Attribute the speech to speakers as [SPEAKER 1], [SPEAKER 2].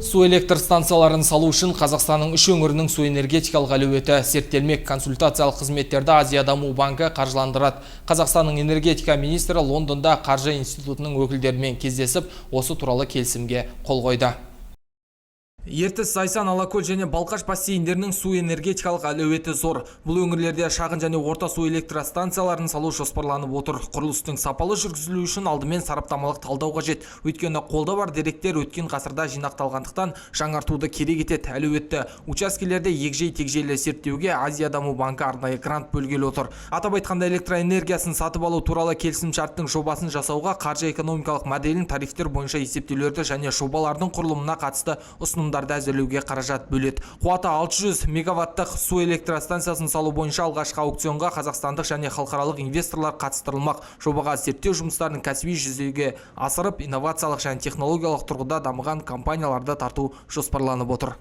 [SPEAKER 1] Су электр станцияларын салу үшін Қазақстанның үш өңірінің су энергетикалық әлеуеті зерттелмек. Консультациялық қызметтерді Азия даму банкі қаржыландырады. Қазақстанның энергетика министрі Лондонда қаржы институтының өкілдерімен кездесіп, осы туралы келісімге қол қойды. Ертіс, Зайсан, Алакөл және Балқаш бассейндерінің су энергетикалық әлеуеті зор. Бұл өңірлерде шағын және орта су электростанцияларын салу жоспарланып отыр. Құрылыстың сапалы жүргізілуі үшін алдымен сараптамалық талдау қажет. Өйткені қолда бар деректер өткен ғасырда жинақталғандықтан, жаңартуды керек етеді. Әлеуетті учаскелерде егжей-тегжейлі зерттеуге Азия даму банкі арнайы грант бөлгелі отыр. Атап айтқанда, электроэнергиясын сатып алу туралы келісімшарттың жобасын жасауға, қаржы экономикалық моделін, тарифтер бойынша есептеулерді және жобалардың құрылымына қатысты ұсынымдарды әзірлеуге қаражат бөледі. Қуаты 600 мегаваттық су электростанциясын салу бойынша алғашқы аукционға қазақстандық және халықаралық инвесторлар қатыстырылмақ. Жобаға зерттеу жұмыстарын кәсіби жүзеге асырып, инновациялық және технологиялық тұрғыда дамыған компанияларды тарту жоспарланып отыр.